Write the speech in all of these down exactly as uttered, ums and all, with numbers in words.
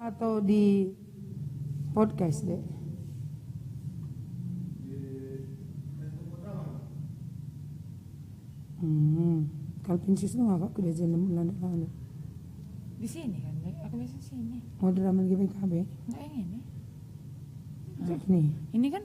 Atau di podcast, Dek? Kalau pinsis tu apa aku diajar landa-landa? Di sini kan, Dek? Aku biasa sini. Mau drama G B K B? Enggak yang ini. Ini. Ini kan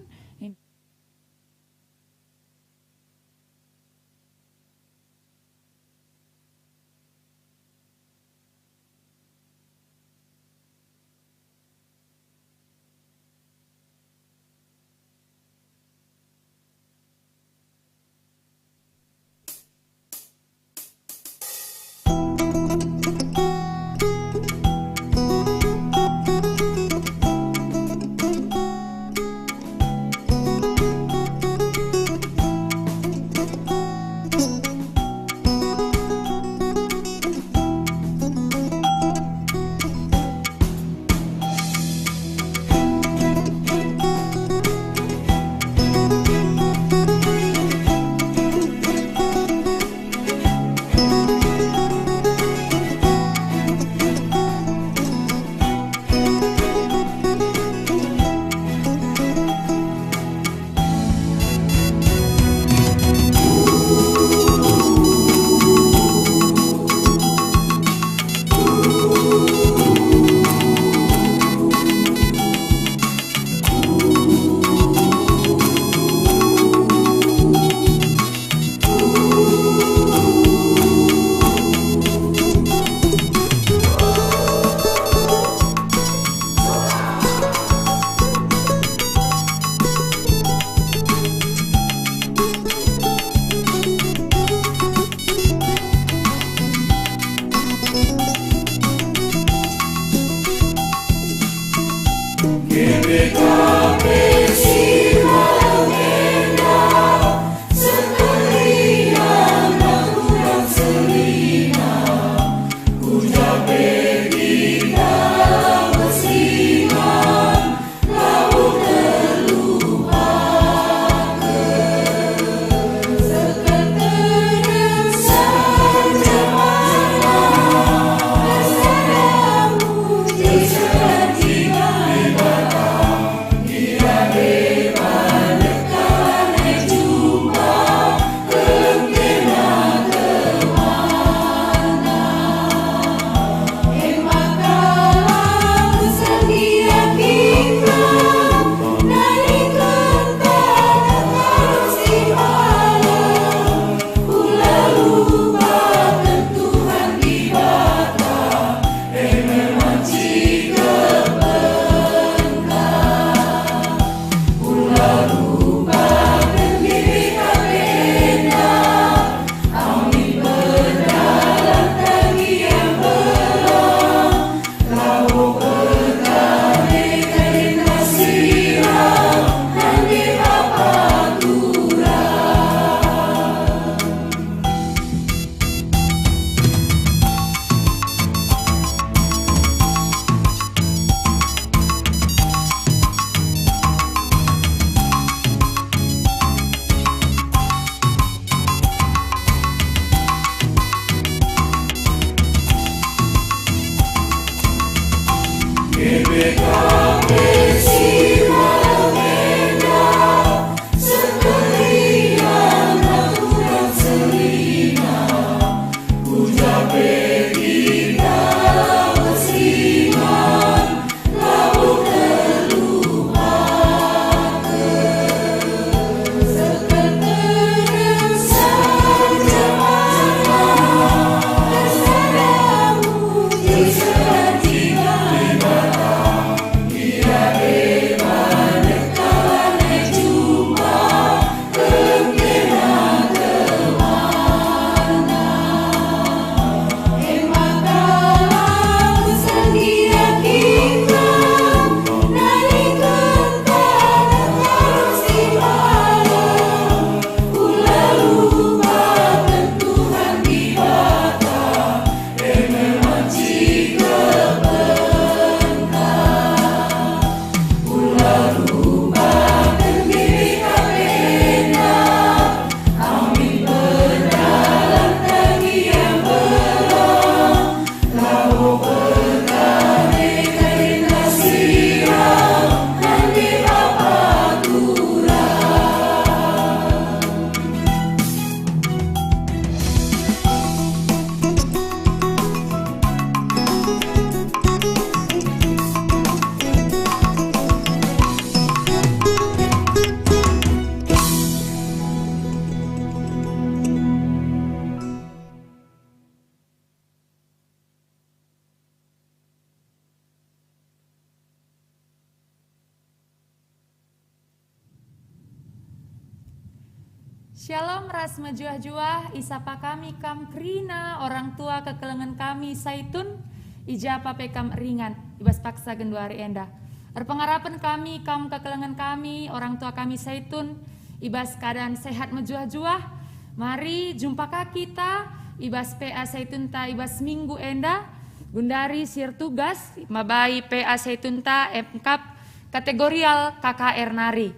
Shalom ras mejuah-juah, isapa kami kam kerina orang tua kekelengen kami Saitun, i ja pe kam ringan, i bas paksa genduari enda. Erpengarapen kami kam kekelengen kami, orang tua kami Saitun, i bas keadaan sehat mejuah-juah. Mari jumpa ka kita i bas P A Saitunta i bas minggu enda, gundari si ertugas mabai P A Saitunta emkap kategorial K K R nari.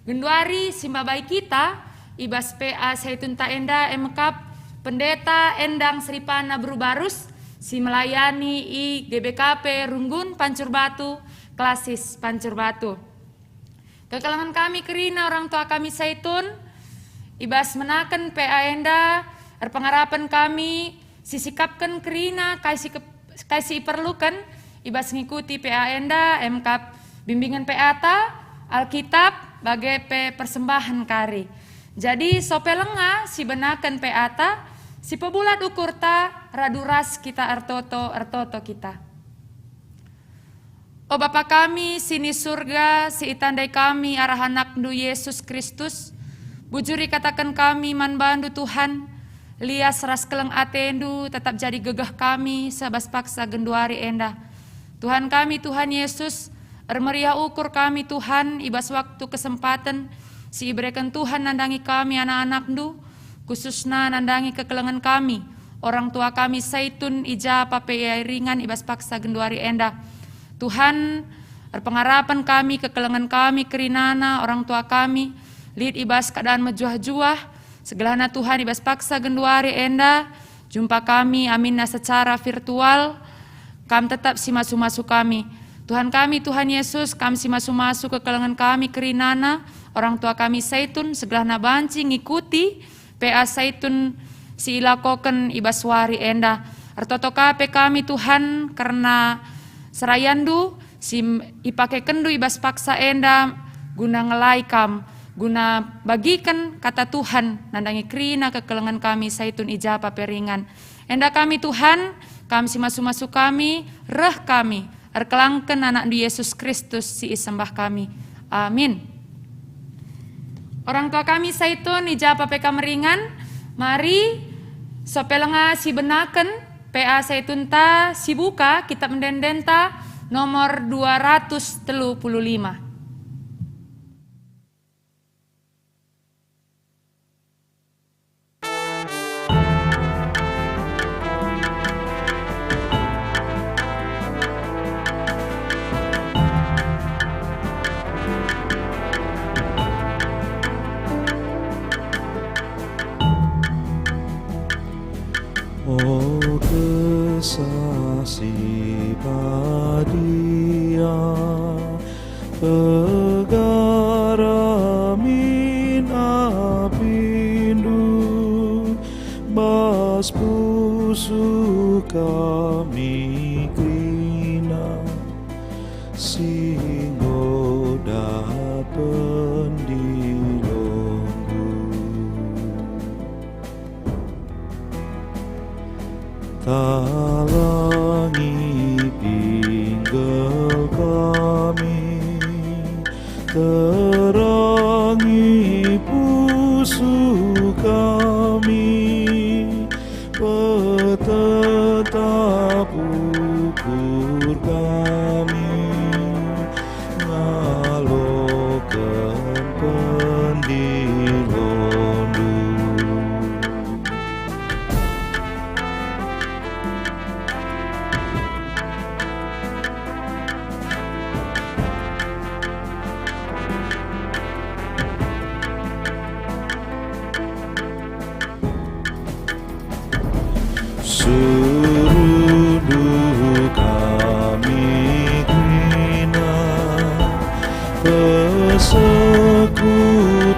Genduari si mabai kita i bas P A Saitunta enda emkap Pendeta Endang Seripana Beru Barus si melayani i G B K P Runggun Pancur Batu, Klasis Pancur Batu. Kekelengen kami kerina orang tua kami Saitun, i bas menaken P A enda, erpengarapen kami sisikapken kerina kai si kep-, kai si iperluken i bas ngikuti P A enda, emkap bimbingen P A ta, Alkitab, bage pe persembahen kari. Jadi, sope lenga sibenaken P A ta, sipebulat ukurta, radu ras kita ertoto, ertoto kita. O Bapa kami si ni Surga, si itandai kami arah AnakNdu Yesus Kristus, bujur ikataken kami man baNdu, Tuhan, lias ras keleng ateNdu tetap jadi gegeh kami seh bas paksa genduari enda. Tuhan kami, Tuhan Yesus, ermeriah ukur kami, Tuhan, i bas waktu kesempaten si ibereken Tuhan nandangi kami anak-anakNdu, khususna nandangi kekelengen kami, orang tua kami Saitun i ja pe ia ringan i bas paksa genduari enda. Tuhan, erpengarapen kami, kekelengen kami, kerinana, orang tua kami, lit i bas keadaan mejuah-juah, segelahna Tuhan i bas paksa genduari enda, jumpa kami aminna secara virtual, Kam tetap si masu-masu kami. Tuhan kami, Tuhan Yesus, Kam si masu-masu kekelengen kami kerinana, orang tua kami Saitun, segelahna banci ngikuti P A Saitun si ilakoken i bas wari enda. Ertoto ka pe kami, Tuhan, kerna serayanNdu si m-, ipakekenNdu i bas paksa enda guna ngelai Kam, guna bagiken kata Tuhan nandangi kerina kekelengen kami Saitun i ja pe ringan. Enda kami, Tuhan, Kam si masu-masu kami, reh kami, erkelangken AnakNdu Yesus Kristus si isembah kami. Amin. Orang tua kami Saitun i ja pe kam ringan, mari sope lenga sibenaken P A Saitunta sibuka Kitab Ende-endenta nomor dua ratus telu puluh lima. O Kesah Si Badia, pegara min apindu, bas pusuh kami kerina, si enggo dapen dilondu. Talangi pinggel kami, terangi pusuh kami, petetap ukur kami, ngaloken pendilondu. Suruhndu kami kerina, pesekku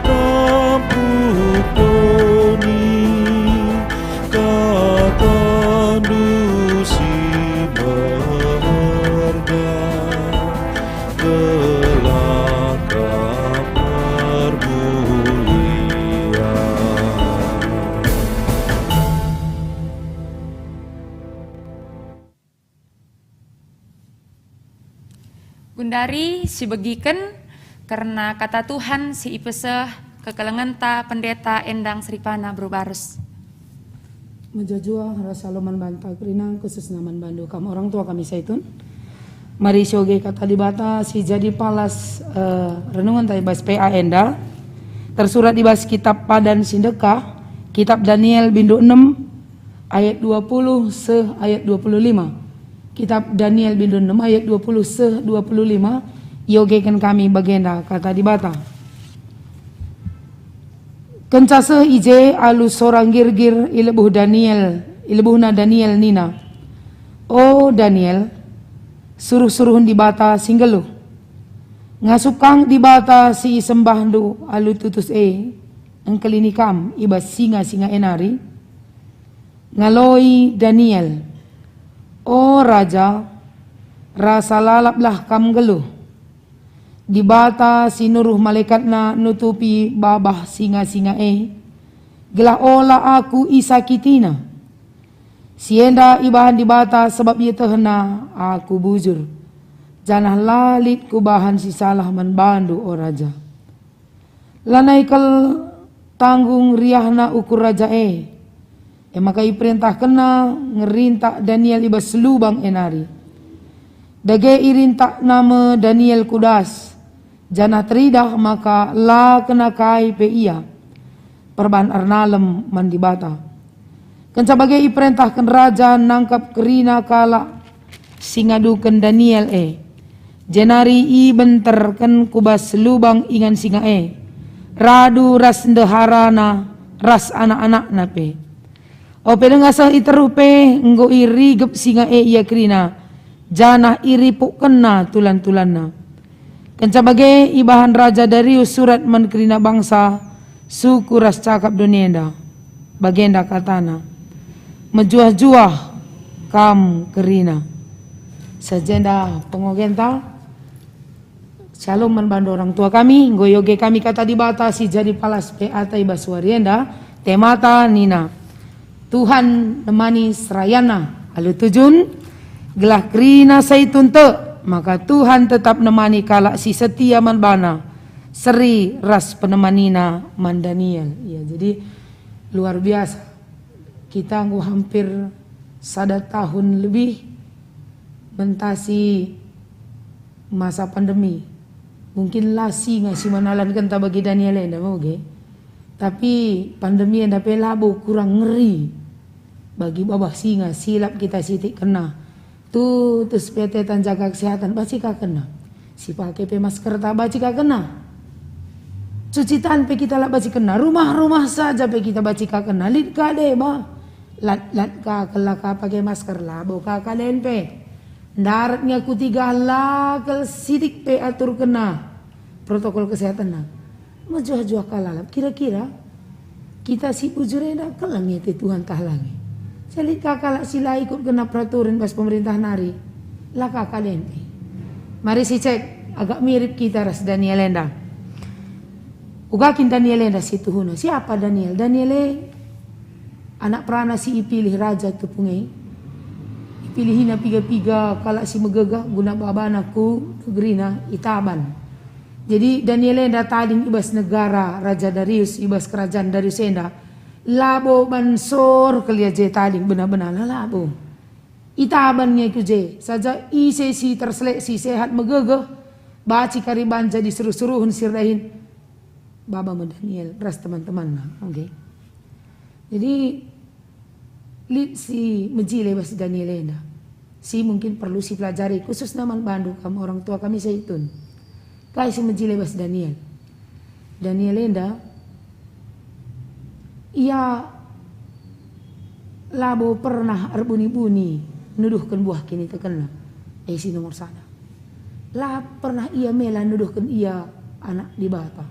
tampuk doni, katandu si meherga, gelah Kam ermulian. Gundari sibegiken kerna kata Tuhan si ipeseh Kekelengenta Pendeta Endang Sripana Beru Barus. Mejuah-juah rasa lalap man banta kerina, khususna man bandu kam orang tua kami Saitun. Mari sioge kata Dibata si jadi palas, eh, renungenta i bas P A enda. Tersurat i bas Kitab Padan si Ndekah, Kitab Daniel bindu enem ayat dua puluh seh ayat dua puluh lima. Kitab Daniel bindu enem ayat dua puluh seh dua puluh lima, iogeken kami bagenda kata Dibata. Kenca seh i je alu sora nggirgir i lebuh Daniel, i lebuhna Daniel nina, "O Daniel, suruh-suruhen Dibata si nggeluh. Ngasup kam Dibata si isembahndu alu tutus e engkelini kam i bas singa-singa e nari?" Ngaloi Daniel, "O raja, rasa lalaplah kam nggeluh. Dibata si nuruh malaekatNa nutupi babah singa-singa e, gelah ola aku isakitina. Si enda ibahan Dibata sabap ietehNa aku bujur, janah la lit kubahan si salah man bandu, o raja." Lanai kal tanggung riahna ukur raja e. E maka iperentahkenna ngerintak Daniel i bas lubang e nari. Dage irintakna me Daniel ku das, janah teridah maka la kena kai pe ia perbahan ernalem man Dibata. Kenca bage iperentahken raja nangkap kerina kalak si ngaduken Daniel e, jenari ibenterken ku bas lubang ingan singa e, radu ras ndeharana ras anak-anakna pe. Ope denga seh i teruh pe enggo irigep singa e ia kerina, janah iripukkenna tulan-tulanna. Kenca bage ibahan Raja Darius surat man kerina bangsa, suku ras cakap doni enda. Bagenda katana, "Mejuah-juah kam kerina." Sajenda pengogenta, shalom man bandu orang tua kami, enggo ioge kami kata Dibata si jadi palas P A ta i bas wari enda, temata nina, Tuhan nemani serayanna. Alu tujun, gelah kerina Saitun tek, maka Tuhan tetap nemani kalak si setia man baNa, seri ras penemanina man Daniel. Ya, jadi luar biasa. Kita enggo hampir sada tahun lebih mentasi masa pandemi. Mungkin la singa si manalanken ta bagi Daniel enda, moge. Tapi pandemi enda pe labo kurang ngeri bagi babah singa, silap kita sitik kena. Tutus pe ateta njaga kesehatan, banci ka kena. Sipake pe masker ta banci ka kena. Cuci tangan pe kita la banci kena. Rumah-rumah saja pe kita banci ka kena. Lit ka deba. Lat-lat ka kela ka pake masker, labo ka kalen pe. Ndarat nge ku tiga la kal sitik pe atur kena protokol kesehatanna. Mejuah-juah ka lalap. Kira-kira kita si bujur enda keleng ate Tuhan tah la nge? Selit ka kalak si la ikut kena peraturen bas pemerintah nari. La ka kalen pe. Mari sicek, agak mirip kita ras Daniel enda. Uga kin Daniel enda si tuhuna? Siapa Daniel? Daniel e anak perana si ipilih raja tepung e. Ipilihina piga-piga kalak si megegeh guna babana ku negerina itaban. Jadi Daniel enda tading i bas negara Raja Darius, i bas kerajaan Darius enda. Labo ban sor kal ia je tading, benar-benar la labo. Itaban nge ku je, saja ise si terseleksi sehat megegeh, banci kari ban jadi suruh-suruhen si erdahin. Baba me Daniel ras teman-temanna. Oke. Jadi, lit si mejile bas Daniel enda, si mungkin perlu sipelajari, khususna man bandu kam orang tua kami Saitun. Kai si mejile bas Daniel? Daniel enda, ia labo pernah erbuni-buni nuduhken buah kinitekenna. E si nomor sada. La pernah ia mela nuduhken ia anak Dibata.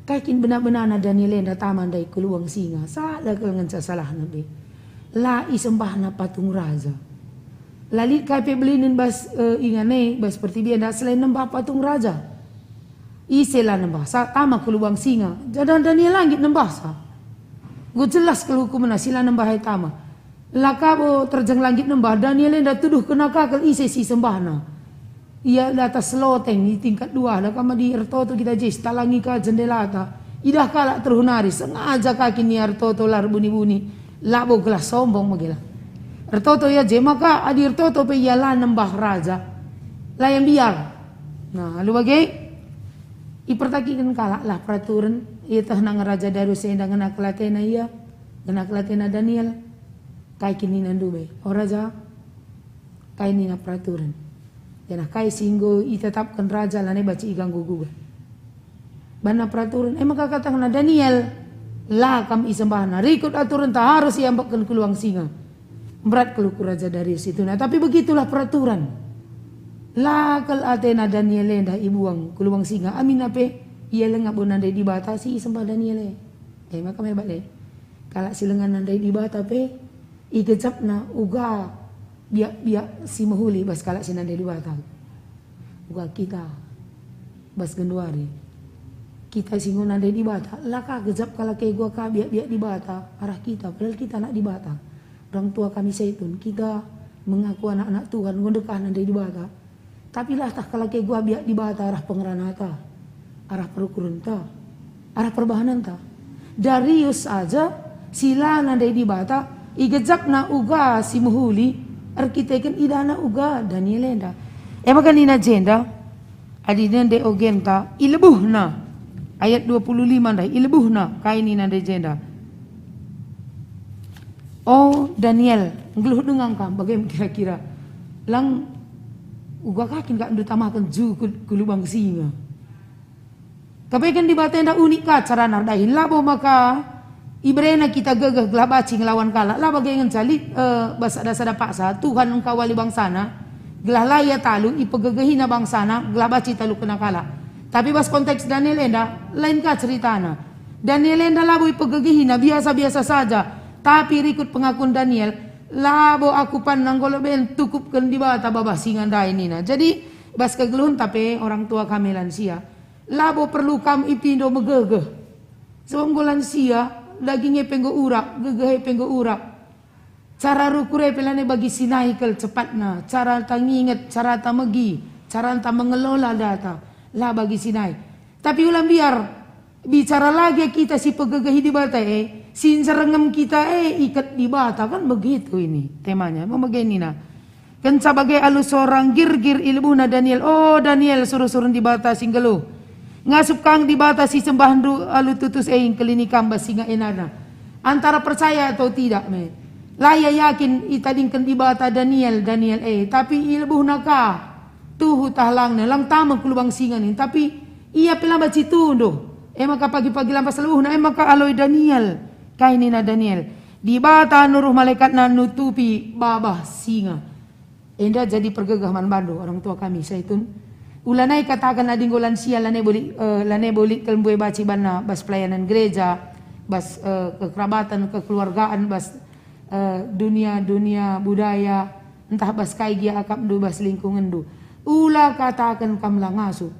Kai kin bena-benana Daniel enda tama ndai ku lubang singa, sada kal ngenca salahna be. La isembahna patung raja. La lit kai pe belinen bas, eh, ingan e, bas pertibi enda selain nembah patung raja. Ise la nembahsa tama ku lubang singa, janah Daniel la nggit nembahsa. Enggo jelas kal hukumna si la nembah e tama. La ka bo terjeng la nggit nembah, Daniel enda tuduhken ka kal ise si sembahna. Ia di atas loteng, i tingkat dua, la kam adi ertoto kita je, talangi ka jendelata. Idah kalak teruh nari, sengaja ka kin ia ertoto la erbuni-buni, labo gelah sombong me gelah. Ertoto ia je, maka adi ertoto pe ia la nembah raja, la ia mbiar. Nah, alu bage, ipertakiken kalak lah peraturen, ieteh nang Raja Darius enda ngena kel atena ia, ngena kel atena Daniel. Kai kin nina ndube, o raja? Kai nina peraturen? Janah kai si enggo itetapken raja lanai banci iganggu gugat. Banna peraturen, e maka katahna Daniel, la kam isembahna, rikut aturenta harus iambekken ku luang singa. Mberat kal ukur Raja Darius itu. Nah, tapi begitulah peraturan. La kal atena Daniel enda ibuang ku luang singa, aminna pe ia langa bo nandai Dibata si isembah Daniel e. E maka me bale. Kalak si langa nandai Dibata pe igejapna uga biak-biak si mehuli bas kalak si nandai Dibata. Uga kita bas genduari. Kita si enggo nandai Dibata, la ka gejap kalak e uga ka biak-biak Dibata arah kita, padahal kita anak Dibata. Orang tua kami Saitun, kita mengaku anak-anak Tuhan, enggo ndekah nandai Dibata. Tapi la tah kalak e uga biak Dibata arah pengeranata, arah perukurenta, arah perbahanenta. Darius aja si la nandai Dibata, igejapna uga si mehuli, erkiteken idahna uga Daniel enda. E maka nina jenda, adi nende ogenta, ilebuhna. Ayat dua puluh lima ndai, ilebuhna, kai nina ndai jenda? O Daniel, nggeluh denga kam, bage kira-kira? Lang uga ka kin kak ndu tamaken ju ku, ku lubang singa. Kepeken Dibata enda unik ka carana erdahin, labo maka iberena kita gegeh gelah banci ngelawan kalak, la bage ngenca lit, eh, bas sada-sada paksa Tuhan engkawali bangsana, gelah la ia talu, ipegegehina bangsana, gelah banci talu kena kalak. Tapi bas konteks Daniel enda, lain ka ceritana. Daniel enda labo ipegegehina, biasa-biasa saja. Tapi rikut pengakun Daniel, labo aku pan nanggolo ben tukupken Dibata babah singa ndai nina. Jadi, bas kegeluhenta pe orang tua kami lansia, labo perlu kam ipindo megegeh. Sebab enggo lansia, daging e pe enggo urak, gegeh e pe enggo urak. Cara rukur e pe lanai bagi si nai kal cepatna, cara ta nginget, cara ta megi, cara ta mengelola data, la bagi si nai. Tapi ula mbiar, bicara lage kita si pegegehi Dibata e, si njerengem kita e iket Dibata, kan begitu ini temanya, memegei nina. Kenca bage alu sora nggirgir ilebuhna Daniel, "O Daniel, suruh-suruhen Dibata si nggeluh. Ngasup kang Dibata si sembahndu alu tutus e ngkelini kam bas singa enana." Antara percaya atau tidak me. La ia yakin itadingken Dibata Daniel, Daniel e, tapi ilebuhna ka. Tuhu tahlangna, lang tama ku lubang singa nin, tapi ia pe la banci tunduh. E maka pagi-pagi lampas lebuhna, e maka aloi Daniel. Kai nina Daniel? Dibata nuruh malaikatna nutupi babah singa. Enda jadi pergegeh man bandu, orang tua kami, Saitun. Ulanai kataken adi enggo lansia, lanai boli, eh, lanai boli kal mbue banci banna bas pelayanan gereja, bas, eh, kekerabaten, kekeluargaan, bas, eh, dunia, dunia budaya, ntah bas kai gia akapndu bas lingkungenndu. Ula kataken kam la ngasup.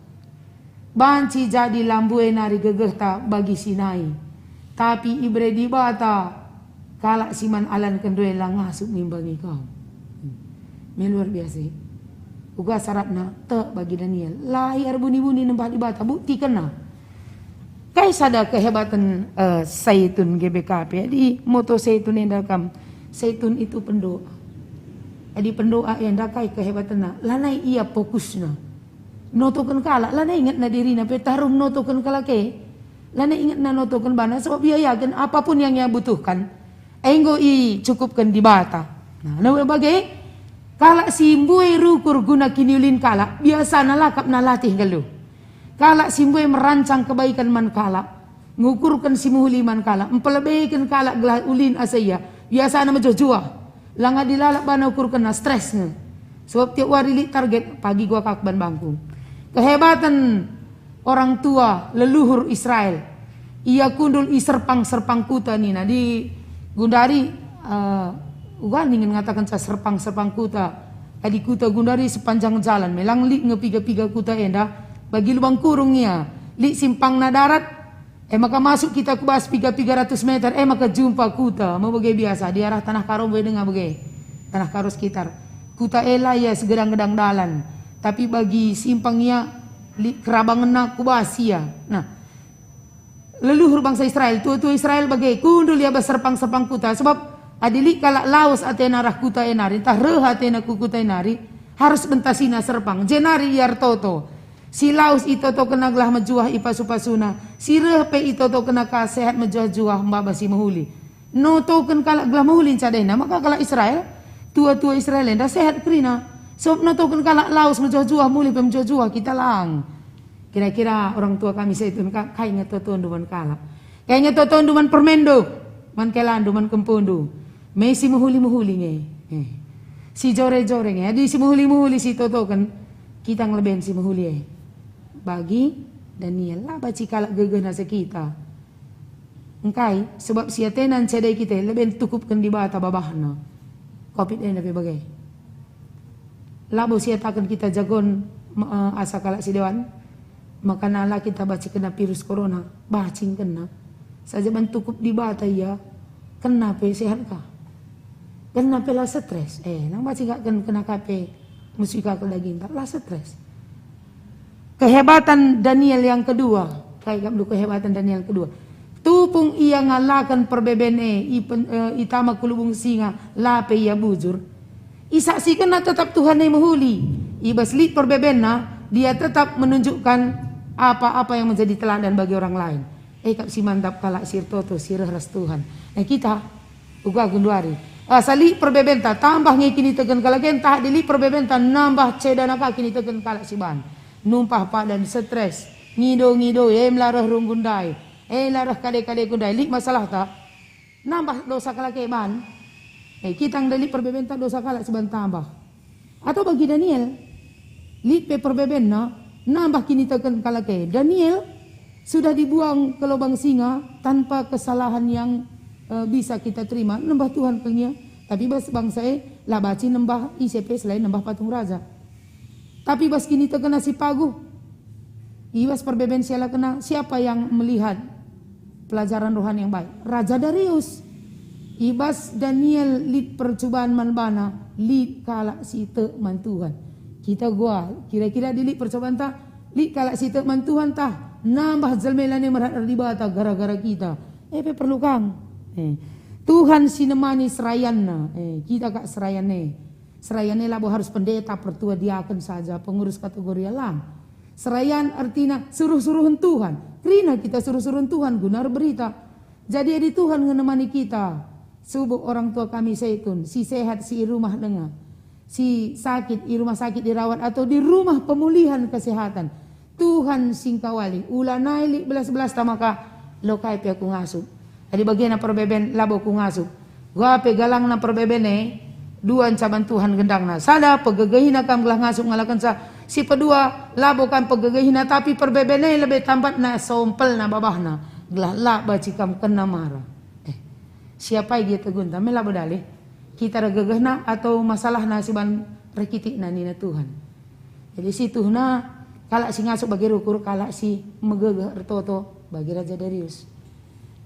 Banci jadi la mbue nari gegehta bagi si nai. Tapi ibere Dibata kalak si man alanken ndai la ngasup ngimbangi kam. Me luar biasa. Uga syaratna tek bagi Daniel. La ia erbuni-buni nembah Dibata, buktikenna. Kai sada kehebaten, eh, Saitun G B K P? Adi moto Saitun enda kam, Saitun itu pendoa. Adi pendoa enda kai kehebatenna? Lanai ia fokusna notoken kalak, lanai ingetna dirina pe taruh notoken kalak e. Lanai ingetna notoken bana, sebab ia yakin apapun yang ia butuhkan, enggo icukupken Dibata. Nah, nah bage, kalak si mbue rukur guna kiniulin kalak, biasana la kap nalatih nggeluh. Kalak si mbue merancang kebaikan man kalak, ngukurken si mehuli man kalak, mpelebeken kalak gelah ulin asa ia, biasana mejuah-juah. Langa dilalap bana ukurkenna, stres nge. Sebab tiap wari lit target, pagi gua kak ban bangku. Kehebaten orang tua leluhur Israel. Ia kundul i serpang-serpang kuta nina. Di gundari, eh, uga ningen ngatakenca serpang-serpang kuta. Adi kuta gundari sepanjang jalan, me lang lit nge piga-piga kuta enda, bagi lubang kurung ia. Lit simpangna darat, e maka masuk kita ku bas piga-piga ratus meter, e maka jumpa kuta, me bage biasa, di arah Tanah Karo mbue denga bage. Tanah Karo sekitar. Kuta e la ia segedang-gedang dalan. Tapi bagi si impang ia, lit kerabangenna ku bas ia. Nah, leluhur bangsa Israel, tua-tua Israel bage, kundul ia bas serpang-serpang kuta, sebab adi lit kalak lawes atena arah kuta e nari, ntah reh atena ku kuta e nari, harus bentasina serpang, jenari ia ertoto. Si lawes itotokenna gelah mejuah i pasu-pasuna, si reh pe itotokenna ka sehat mejuah-juah maba si mehuli. Notoken kalak gelah mehuli ncadena, maka kalak Israel, tua-tua Israel enda sehat kerina. Sebab notoken kalak lawes mejuah-juah, mehuli pe mejuah-juah, kita lang. Kira-kira orang tua kami Saitun ka, kai nge totondu man kalak? Kai nge totondu man permenndu, man kelandu, man kempundu? Me si mehuli-mehuli nge. Eh. Si jore-jore nge. Adi si mehuli-mehuli si totoken, kita ngeleben si mehuli e. Bagi Daniel, la banci kalak gegehna sekita. Engkai? Sebab si atena ncadai kita, leben tukupken Dibata babahna. Covid enda pe bage. Labo siataken kita jagon, me-, eh, asa kalak si deban, maka la kita banci kena virus corona, banci kena. Saja ban tukup Dibata ia, kena pe sehat ka. Kena pe la stres. Eh, nang banci kak ken-, kena ka pe, mesui ka daging, tak la stres. Kehebatan Daniel yang kedua, kai kap lu kehebatan Daniel kedua? Tupung ia ngalaken perbeben e, ipen-, eh, itama ku lubung singa, la pe ia bujur. Isaksikenna tetap Tuhan e mehuli. I bas lit perbebenna, dia tetap menunjukkan apa-apa yang menjadi teladan bagi orang lain. E kap si mantap kalak si ertoto, si reh ras Tuhan. E kita, uga genduari. Asa lit perbebenta, tambah nge kiniteken kalak e, ntah adi lit perbebenta, nambah cedana ka kiniteken kalak si ban. Numpah padan stres, ngido-ngido, em la reh runggu ndai, em la reh kade-kade ku ndai, lit masalahta. Nambah dosa kalak e ban. Eh, kita nge lit perbebenta dosa kalak si ban tambah. Atau bagi Daniel, lit pe perbebenna, nambah kiniteken kalak e. Daniel sudah dibuang ke lubang singa tanpa kesalahan yang, eh, bisa kita terima. Nembah Tuhan kal nge ia. Tapi bas bangsa e, la banci nembah ise pe selain nembah patung raja. Tapi bas kinitekenna si paguh, i bas perbeben si ialakenna, siapa yang melihat pelajaran rohani yang baik? Raja Darius. I bas Daniel lit percuban man bana, lit kalak si tek man Tuhan. Kita gua, kira-kira adi lit percubanta, lit kalak si tek man Tuhan tah, nambah jelma e lanai merhat Dibata gara-gara kita. E pe perlu kang. Eh. Tuhan si nemani serayanna, eh, kita kak serayan e. Serayan e labo harus pendeta, pertua, diaken saja, pengurus kategori, lang. Serayan ertina suruh-suruhen Tuhan. Kerina kita suruh-suruhen Tuhan guna erberita. Jadi adi Tuhan ngenemani kita, subuk orang tua kami Saitun, si sehat, si i rumah denga, si sakit, i rumah sakit dirawat atau di rumah pemulihan kesehatan, Tuhan si engkawali, ulanai lit belas-belasta maka, "Lo kai pe aku ngasup. Adi bagena perbeben labo aku ngasup." Gua pe galangna perbeben e, dua ncaban Tuhan gendangna. Sada, pegegehina kam gelah ngasup ngalakenca. Si pedua, labo kam pegegehina, tapi perbeben e lebe tambatna, sompelna, babahna, gelah la banci kam kena mara. Eh, siapa gia tegunta? Me labo dalih. Kita reh gegehna atau masalahna si ban reh kitikna nina Tuhan. Jadi situhuna kalak si ngasup bage rukur, kalak si megegeh ertoto bagi Raja Darius.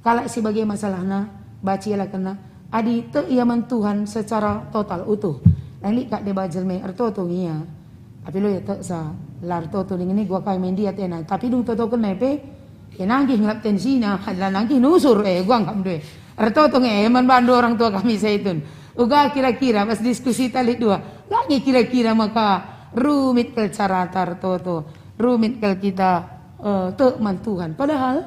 Kalak si bage masalahna, banci ialakenna, adi tek ia man Tuhan secara total utuh. Lang lit kak deba jelma ertoto nge ia. Tapi lo ia teksa, la ertoto dingen e gua kai main dia tena. Tapi dung totokenna pe, ia nanggih ngelap tensina, la nanggih nusur, eh, gua nggak mendue. Ertoto nge, eh, man bandu orang tua kami Saitun. Uga kira-kira pas diskusi talih dua. Lagi kira-kira maka rumit kal carata ertoto. Rumit kal kita, eh, tek man Tuhan. Padahal,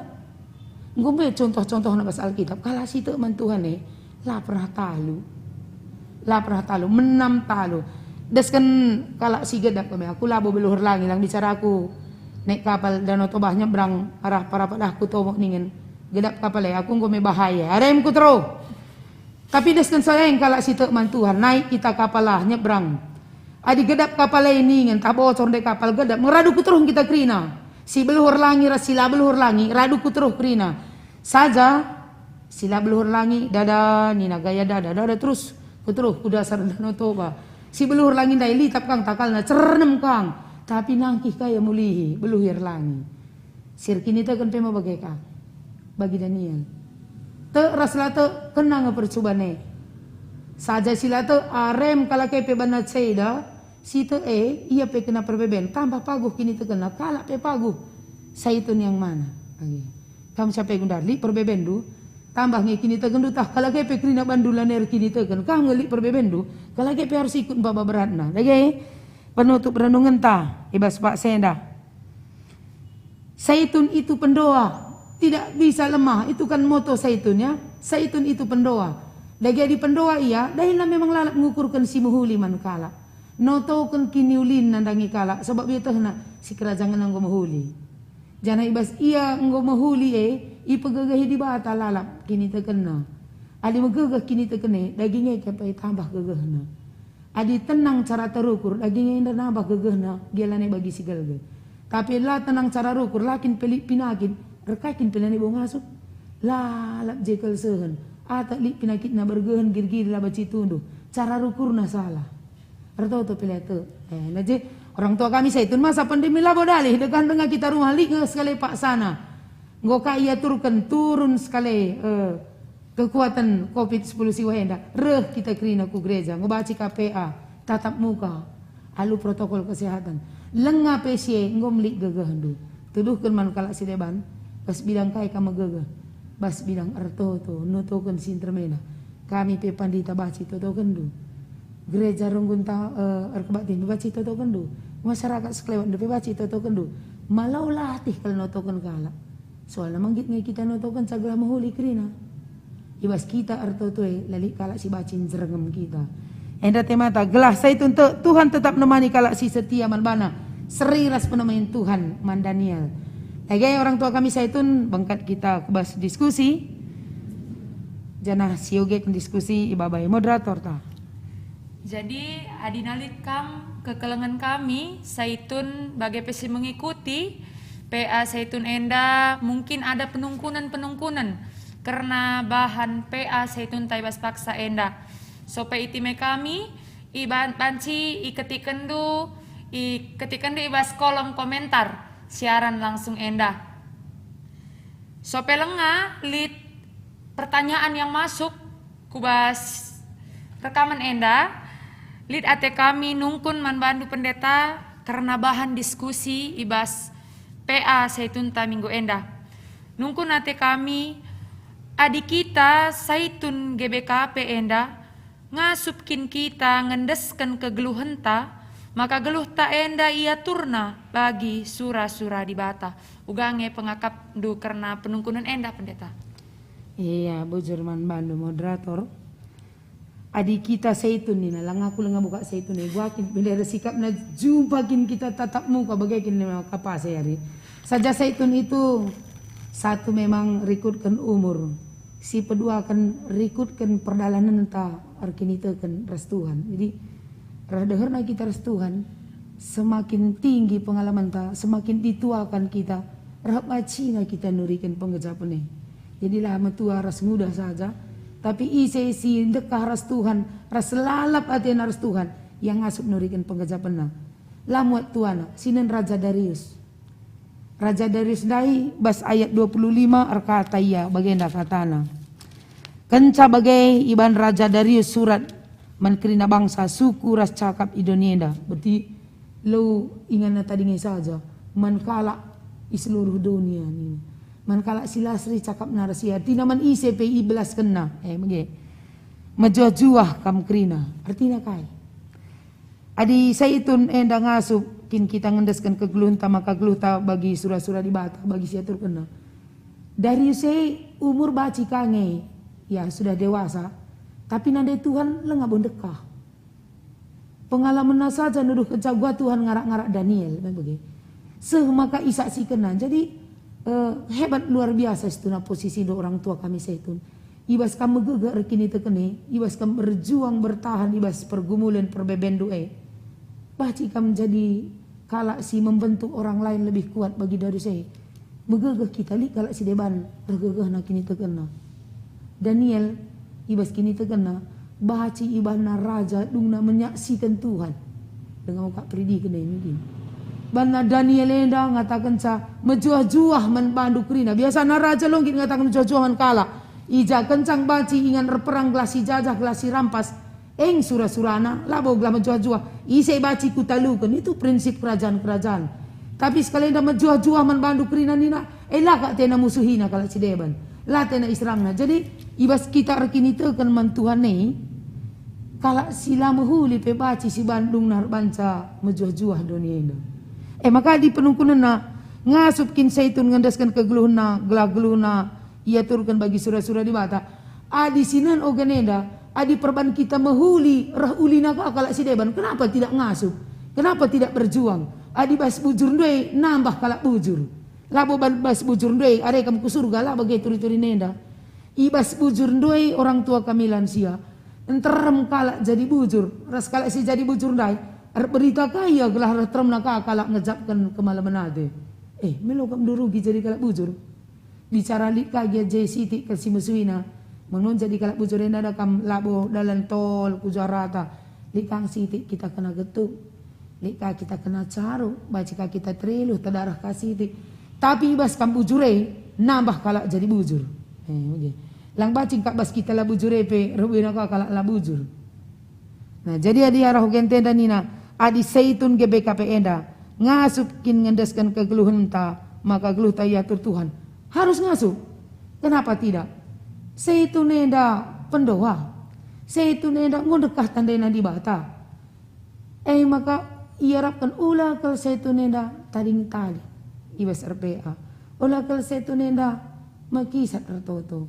enggo mbe contoh-contohna bas Alkitab, kalak si tek man Tuhan e, la pernah talu. La pernah talu, menam talu. Desken kalak si gedap kami, aku labo beluh erlangi, lang bicara aku naik kapal Danau Toba nyebrang arah Parapadah ku Tomok ningen. Gedap kapal e, aku enggo me bahaya. Arem ku teruh. Tapi desken saeng kalak si tek man Tuhan, naik kita kapal lah, nyebrang. Adi gedap kapal e ningen, tah bocor ndai kapal gedap, ngeradu ku teruh kita kerina. Si beluh erlangi ras si la beluh erlangi, radu ku teruh kerina. Saja, si la beluh erlangi, dada, nina gaya dada, dada terus ku teruh ku dasar Danau Toba. Si beluh erlangi ndai litap kang takalna, cernem kang. Tapi nangkih ka ia mulihi, beluh ia erlangi. Si erkiniteken pe me bage ka bagi Daniel. Tek ras la tek, kena nge percuban e. Saja si la tek, arem kalak e pe banna ceda, Si tek e, ia pe kena perbeben, tambah paguh kinitekenna, kalak pe paguh. Saitun yang mana? Age. Kam siapa gundar, lit perbebendu, tambah nge kinitekenndu, tah kalak e pe kerina bandu lanai erkiniteken, kam nge lit perbebendu, kalak e pe arus ikut maba beratna. Dage, penutup renungenta, i bas paksa enda. Saitun itu pendoa, tidak bisa lemah, itu kan moto saitun, ya. Saitun itu pendoa. Dage adi pendoa ia, dahinna memang lalap ngukurken si mehuli man kalak. Notoken kiniulin nandangi kalak, sabap ietehna si kerajangenna enggo mehuli. Janah i bas ia enggo mehuli e, ipegegehi Dibata lalap kinitekenna. Adi megegeh kiniteken e, daging e kepe tambah gegehna. Adi tenang cara terukur, daging enda nambah gegehna, gia lanai bagi si gelgel. Tapi la tenang cara rukur, la kin pe lit pinakin, erkai kin pe lanai bo ngasup? Lalap jekel sehen, atak lit pinakitna bergehen girgir la banci tunduh, cara rukurna salah. Ertoto pe la tek. Eh, na je, orang tua kami saitun masa pandemi labo dalih, dengah-dengah kita rumah lit nge sekali paksana. Enggo ka iaturken turun sekali, eh, kekuatan covid sepuluh siwah enda, reh kita kerina ku gereja, ngebaci K P A, tatap muka, alu protokol kesehatan. Lenga pe si e enggo melik gegehndu. Tuduhken man kalak si deban, bas bidang kai kam megegeh, bas bidang ertoto, notoken si ntermena. Kami pe pandita baci totokenndu. Gereja runggun ta, eh, erkebaktin pe baci totokenndu. Masyarakat sekelewetndu pe baci totokenndu. Malau latih kal notoken kalak. Soalna menggit nge kita notokenca gelah mehuli kerina. I bas kita ertoto e, la lit kalak si banci njerengem kita. Enda temata, gelah saitun tek, Tuhan tetap nemani kalak si setia man bana, seri ras penemen Tuhan man Daniel. Dage orang tua kami saitun, bengket kita ku bas diskusi, janah siogeken diskusi ibabai moderatorta. Jadi, adi na lit kam kekelengen kami, saitun bage pe si mengikuti P A saitun enda, mungkin ada penungkunen-penungkunen kerna bahan P A saitun ta i bas paksa enda. Sope itime kami, iban-, banci iketikenndu, iketikenndu i bas kolom komentar siaran langsung enda. Sope lenga lit pertanyaan yang masuk ku bas rekaman enda, lit ate kami nungkun man bandu pendeta kerna bahan diskusi i bas P A saitunta minggu enda. Nungkun ate kami, adi kita saitun G B K P enda, ngasup kin kita ngendesken kegeluhenta, maka geluhta enda iaturna bagi sura-sura Dibata. Uga nge pengakapndu kerna penungkunen enda, Pendeta. Iya, bujur man bandu moderator. Adi kita saitun nina, langa aku langa buka saitun e, buakin bendera sikapna jumpa kin kita tatap muka bage kin lima kapase ari. Saja saitun itu satu memang rikutken umur, si peduaken rikutken perdalanenta erkiniteken ras Tuhan. Jadi, reh deherna kita ras Tuhan, semakin tinggi pengalamenta, semakin dituakan kita, reh bacina kita nuriken penggejapen e. Jadi la metua ras nguda saja, tapi ise si ndekah ras Tuhan, ras lalap atena ras Tuhan, ia ngasup nuriken penggejapenna. La muat tuana, sinen Raja Darius. Raja Darius ndai bas ayat dua puluh lima erkata ia bagenda katana, "Kenca bage iban Raja Darius surat man kerina bangsa, suku ras cakap i doni enda." Berarti lo inganna tading e saja, man kalak i seluruh dunia nina. Man kalak si la seri cakapna ras ia, ertina man ise pe ibelaskenna. Eh, bage. "Mejuah-juah kam kerina." Ertina kai? Adi saitun enda ngasup kin kita ngendesken kegeluhenta maka geluhta bagi sura-sura Dibata, bagi si aturkenna. Darius e umur banci ka nge, ya, sudah dewasa, tapi nandai Tuhan langa bo ndekah. Pengalamenna saja nuduhkenca uga Tuhan ngarak-ngarak Daniel, kan bage. Seh maka isaksikenna. Jadi, eh, hebat luar biasa situhuna posisindu orang tua kami saitun. I bas kam megegeh erkiniteken e, i bas kam berjuang bertahan i bas pergumulen perbebenndu e. Banci kam jadi kalak si membentuk orang lain lebih kuat bagi Darius e. Megegeh kita, lit kalak si deban reh gegehna kinitekenna. Daniel, i bas kinitekenna, banci ibanna raja dungna menyaksiken Tuhan. Denga uga peridiken e nina. Banna Daniel enda ngatakenca, "Mejuah-juah man bandu kerina." Biasana raja lo nggit ngataken mejuah-juah man kalak. I ja kenca banci ingan erperang gelah si jajah, gelah si rampas. Eng sura-surana, labo gelah mejuah-juah. Ise baci kutaluken, itu prinsip kerajaan-kerajaan. Tapi sekalenda mejuah-juah man bandu kerina nina, "Eh, la kak tena musuhina kalak si deban. La tena iserangna." Jadi, i bas kita erkiniteken man Tuhan e, kalak si la mehuli pe baci si bandungna erbanca mejuah-juah doni enda. Eh, maka adi penungkunenna, ngasup kin Saitun ngendesken kegeluhenna, gelah geluhna, iaturken bagi sura-sura Dibata. Adi sinen ogan enda, adi perban kita mehuli, reh ulina ka kalak si deban, kenapa tidak ngasup? Kenapa tidak berjuang? Adi bas bujur ndai, nambah kalak bujur. Labo ban bas bujur ndai, are kam ku surga, la bage turi-turi nenda. I bas bujur ndai orang tua kami lansia, nterem kalak jadi bujur, ras kalak si jadi bujur ndai, erberita ka ia gelah reh teremna ka kalak ngejapken kemalemen ate. Eh, melo kam ndurugi jadi kalak bujur. Bicara lit ka gia je sitik kal si mesuina. Menun jadi kalak bujur enda da kam labo dalan tol ku juarata. Lit ka sitik kita kena getuk. Lit ka kita kena caru, baci ka kita teriluh, tedareh ka sitik. Tapi i bas kam bujur e, nambah kalak jadi bujur. Eh, oke. Lang bacin kak bas kita la bujur e pe, reh buena ka kalak la bujur. Nah, jadi adi arah ogen tenda nina, adi Saitun G B K P enda ngasup kin ngendesken kegeluhenta, maka geluhta iatur Tuhan. Harus ngasup. Kenapa tidak? Saitun enda pendoa. Saitun enda nggo ndekah tandai Dibata. E maka iarapken ula kal Saitun enda tading-tading i bas R P A. Ula kal Saitun enda mekisat ertoto.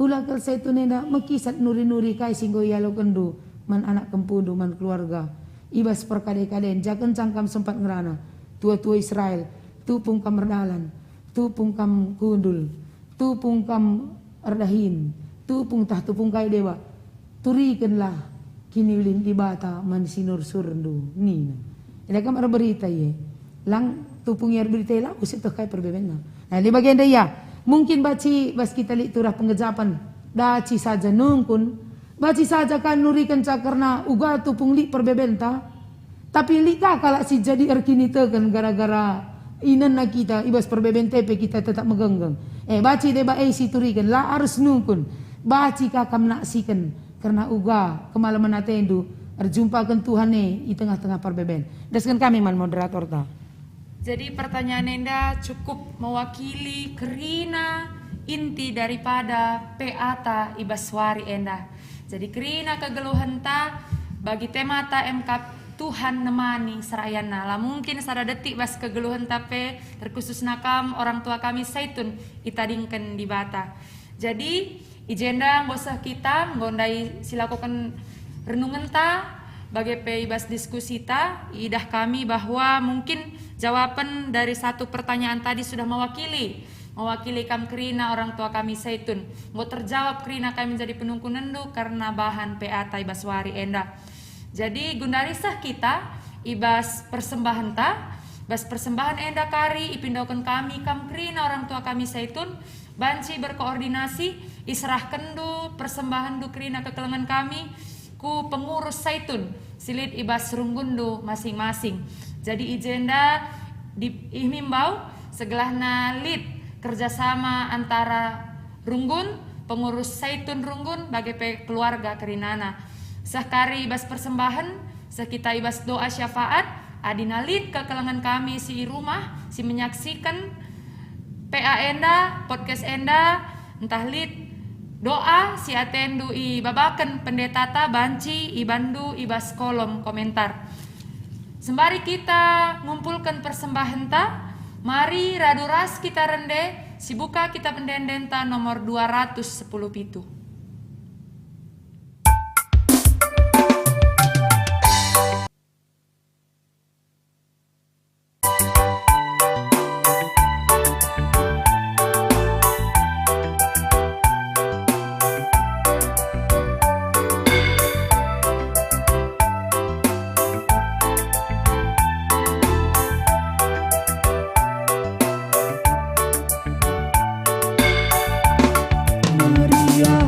Ula kal Saitun enda mekisat nuri-nuri kai si enggo ialokenndu man anak kempundu, man keluarga. I bas perkade-kaden, jaken cangkam sempat ngerana, tua-tua Israel, tupung kam erdalan, tupung kam kundul, tupung kam erdahin, tupung tah tupung kai deba, turikenlah kiniulin Dibata man sinursurndu, nina. Enda kam erberita ia. Lang tupung ia erberita ia, labo seh teh kai perbebenna. Nah, di bagenda ia, mungkin baci bas kita lit turah pengejapen, daci saja nungkun, baci saja kan nurikenca kerna uga tupung lit perbebenta, tapi lit ka kalak si jadi erkiniteken gara-gara inenna kita i bas perbebenta pe kita tetap megenggeng. Eh, baci deba e si turiken, la arus nungkun. Baci ka kam naksiken kerna uga kemalemen atendu erjumpaken Tuhan e i tengah-tengah perbeben. Dasken kami man moderatorta. Jadi pertanyaan enda cukup mewakili kerina inti daripada P A ta i bas wari enda. Jadi kerina kegeluhenta bagi temata emkap Tuhan nemani serayanna. La mungkin sada detik bas kegeluhenta pe, terkhususna kam orang tua kami Saitun itadingken Dibata. Jadi i jenda enggo seh kita, enggo ndai silakoken renungenta, bage pe i bas diskusita, idah kami bahwa mungkin jawapen dari satu pertanyaan tadi sudah mewakili, mewakili kam kerina orang tua kami Saitun. Enggo terjawab kerina kami menjadi penungkunenndu kerna bahan P A ta i bas wari enda. Jadi gundari seh kita i bas persembahenta, bas persembahen enda kari ipindoken kami kam kerina orang tua kami Saitun, banci berkoordinasi, iserahkenndu persembahenndu kerina kekelengen kami ku pengurus Saitun si lit i bas runggunndu masing-masing. Jadi i jenda di, ihimbau segelahna lit kerjasama antara runggun, pengurus Saitun runggun, bage pe keluarga kerinana. Seh kari i bas persembahen, seh kita i bas doa syafaat, adina lit kekelengen kami si i rumah, si menyaksiken P A enda, podcast enda, ntah lit doa si atendu ibabaken pendetata banci ibanndu i bas kolom komentar. Sembari kita ngumpulken persembahenta, mari radu ras kita rende sibuka Kitab Ende-endenta nomor dua ratus sepuluh pitu. Meriah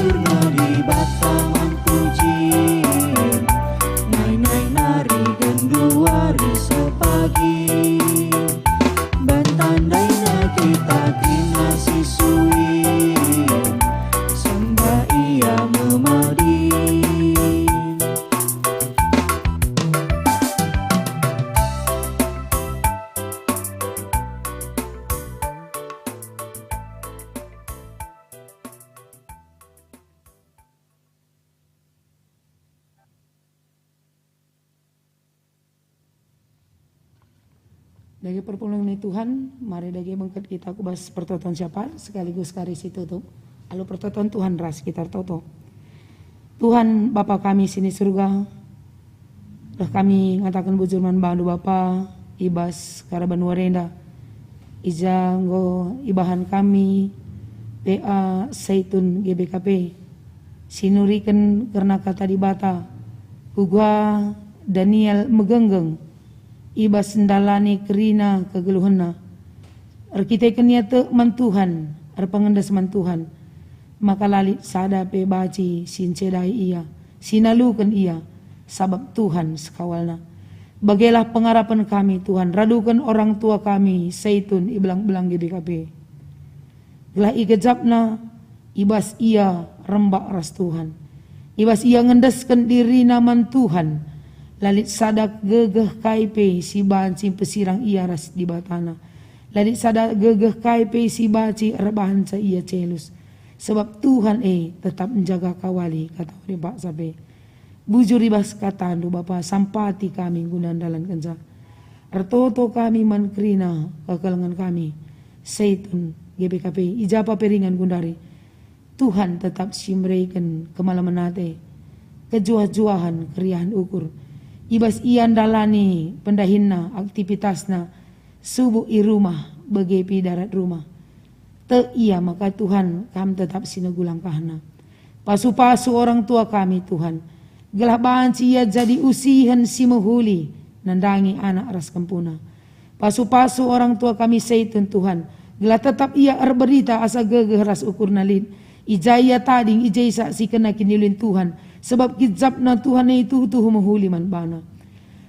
Sempurna Dibata man pujin, nai-nai nari genduari seh pagi. Bantan daina kita kerina si suin, sembah Ia me madin. Dage perpulungen ni Tuhan, mari dage bengket kita ku bas pertoton syafaat sekaligus kari si tutup. Alu pertoton Tuhan ras kita ertoto. Tuhan, Bapa kami si ni Surga, reh kami ngataken bujur man Bandu, Bapa, i bas karaban wari enda. I ja enggo ibahan kami P A Saitun G B K P, si nuriken kerna Kata Dibata, kuga Daniel megenggeng i bas ndalani kerina kegeluhenna. Erkiteken ia tek man Tuhan, erpengendes man Tuhan, maka la lit sada pe banci si ncedai ia, si naluken ia, sabap Tuhan sekawalna. Bagelah pengarapen kami, Tuhan, raduken orang tua kami Saitun i belang-belang G B K P. Gelah igejapna, i bas ia rembak ras Tuhan. I bas ia ngendesken dirina man Tuhan. La lit sada gegeh kai pe si banci mpesirang ia ras Dibatana. La lit sada gegeh kai pe si banci erbahanca ia celus. Sebab Tuhan e tetap njaga kawali kata uri paksa pe. Bujur i bas katandu, Bapa, sampati kami guna ndalankenca. Ertoto kami man kerina kekelengen kami, Saitun, G B K P, i ja pe ringan gundari. Tuhan tetap si mereken kemalemen ate, kejuah-juahen, keriahen ukur. I bas ia ndalani pendahinna, aktivitasna, subuk i rumah, bage pe i darat rumah. Tek ia maka Tuhan, Kam tetap si negu langkahna. Pasu-pasu orang tua kami, Tuhan, gelah banci ia jadi usihen si mehuli nandangi anak ras kempuna. Pasu-pasu orang tua kami Saitun, Tuhan, gelah tetap ia erberita asa gegeh ras ukurna lit. I ja ia tading, i ja isaksikenna kiniulin Tuhan, sebab gejapna Tuhan e tuhu-tuhu mehuli man bana.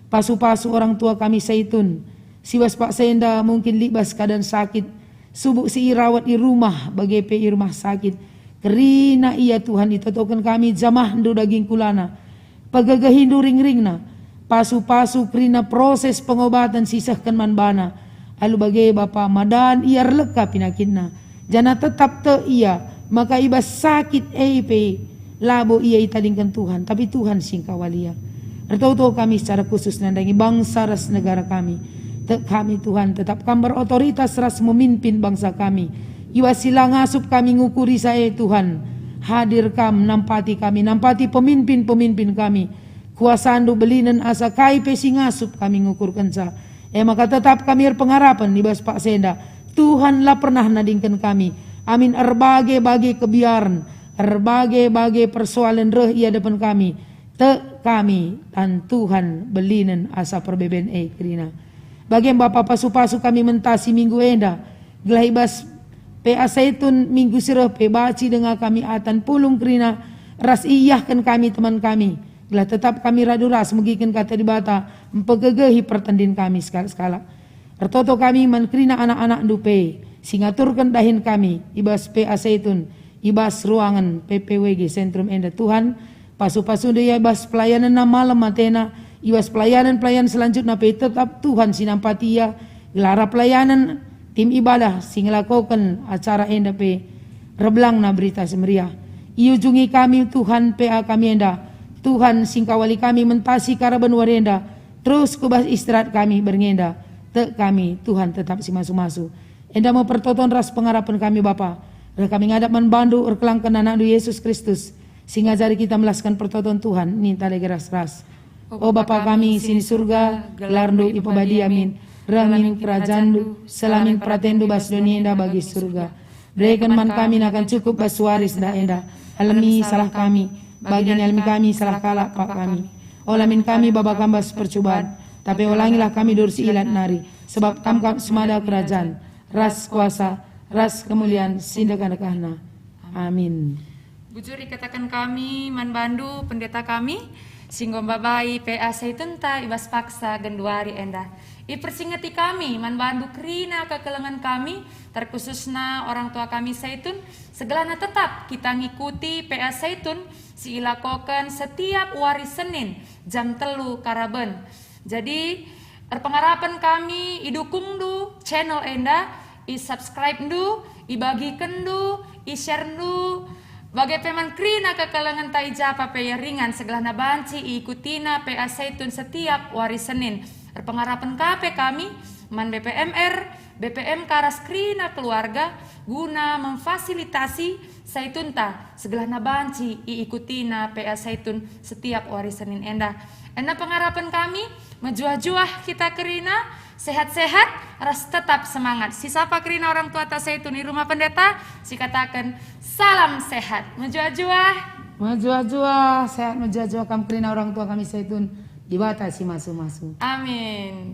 Pasu-pasu orang tua kami Saitun, si bas paksa enda mungkin lit bas keadaan sakit, subuk si irawat i rumah, bage pe i rumah sakit. Kerina ia, Tuhan, itotoken kami jamahndu daging kulana. Pegegehindu ringringna. Pasu-pasu kerina proses pengobaten si sehken man bana. Alu bage, Bapa, madan ia erleka pinakitna. Janah tetap tek ia, maka i bas sakit e pe labo ia itadingken Tuhan, tapi Tuhan si engkawali ia. Ertoto kami secara khusus nandangi bangsa ras negara kami. Tek kami, Tuhan, tetap Kam berotoritas ras memimpin bangsa kami. I bas si la ngasup kami ngukuri sa e, Tuhan, hadir Kam nampati kami, nampati pemimpin-pemimpin kami. KuasaNdu belinen asa kai pe si ngasup kami ngukurkenca. E maka tetap kami erpengarapen i bas paksa enda. Tuhan la pernah nadingken kami. Amin erbage-bage kebiaren, erbage-bage persoalen reh i adepen kami, tek kami tan Tuhan belinen asa perbeben e kerina. Bage Bapa, pasu-pasu kami mentasi minggu enda, gelah i bas P A Saitun minggu si reh pe banci denga kami atan pulung kerina ras iiahken kami teman kami. Gelah tetap kami radu ras megiken Kata Dibata, mpegegehi pertendin kami sekalak-sekalak. Ertoto kami man kerina anak-anakNdu pe, si ngaturken dahin kami, i bas P A Saitun, i bas ruangen P P W G Sentrum enda, Tuhan, pasu-pasuNdu ia i bas pelayanenna malem atena, i bas pelayanen-pelayanen selanjutna pe tetap Tuhan si nampati ia, gelah arah pelayanen tim ibadah si ngelakoken acara enda pe, erbelangna Berita Si Meriah. Iujungi kami, Tuhan, P A kami enda. Tuhan, si engkawali kami mentasi karaban wari enda, terus ku bas istirahat kami berngi enda. Tek kami, Tuhan, tetap si masu-masu. Enda me pertoton ras pengarapen kami, Bapa. Reh kami ngadap man bandu erkelangken anakNdu Yesus Kristus, si ngajari kita melasken pertoton Tuhan, ninta dage ras-ras. O Bapa kami si ni Surga, gelarNdu ipebadia min, reh min kerajanNdu, seh min peratenNdu bas doni enda bagi Surga. Bereken man kami nakan cukup bas wari sendah enda. Alemi salah kami, bagi nalemi kami salah kalak Pak kami. Ola min kami baba Kam bas percuban, tapi olangilah kami dari si ilat nari, sebab Kam kap semada kerajan, ras kuasa, ras kemulian si ndekah-ndekahna. Amin. Bujur ikataken kami man bandu, pendeta kami, si enggo mbabai P A Saitunta i bas paksa genduari enda. Ipersingeti kami man bandu kerina kekelengen kami, terkhususna orang tua kami Saitun, segelahna tetap kita ngikuti P A Saitun si ilakoken setiap wari Senin jam telu karaben. Jadi, erpengarapen kami idukungndu channel enda, i-subscribe-ndu, ibagikenndu, i-share-ndu, bage pe man kerina kekelengenta i japa pe ia ringan segelahna banci iikutina P A Saitun setiap wari Senin. Erpengarapen ka pe kami man B P M R, B P M K ras kerina keluarga guna memfasilitasi Saitunta segelahna banci iikutina P A Saitun setiap wari Senin enda. Enda pengarapen kami, mejuah-juah kita kerina, sehat-sehat, ras tetap semangat. Sisapa kerina orang tuata Saitun i rumah pendeta, sikataken, "Salam sehat." Mejuah-juah. Mejuah-juah, sehat mejuah-juah kam kerina orang tua kami Saitun. Dibata si masu-masu. Amin.